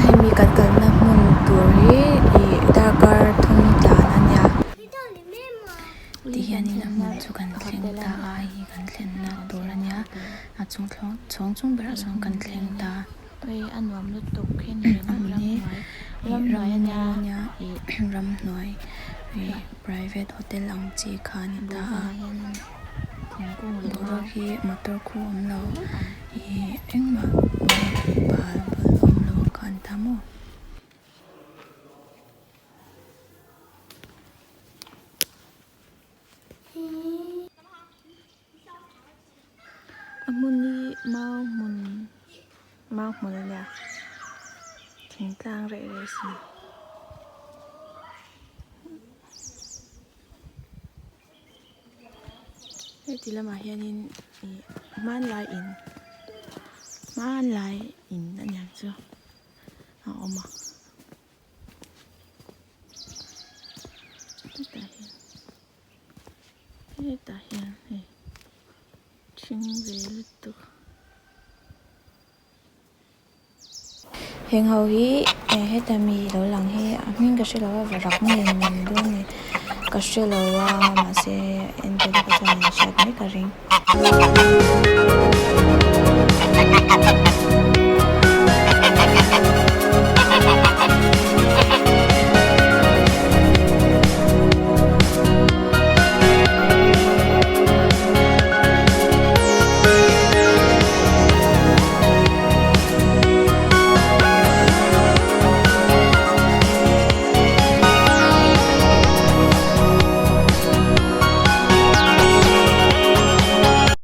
hemi kan kalna hmun tur hi ih darkar thum tlan a nia. Tihianin a hmun chu kan thleng ta a hei hi kan thlenna tur a nia a chung thlawng chhawng chung berah chuan kan thleng ta a hmun hi ih ramhnuai a nia ramhnuai ih private hotel ang chi kha a ni ta a boruak hi motor khu a awm lo ih engmah bal bawlhhlawh awm lo ang kha a ni ta maw. A hmun hi mau hmun mau hmun a nia thingtlang reh reh si. Heti lamah hianin ih hmanlai in hmanlai in a niang chu a awm a. Hetah hian hetah hian hei ṭhing ve lutuk. Heng ho hi heta mi lo lang hi a hming ka hrelo a varak nge ni dawn ni ka hrelo a mahse entu te kha chuan an hriat mai ka ring.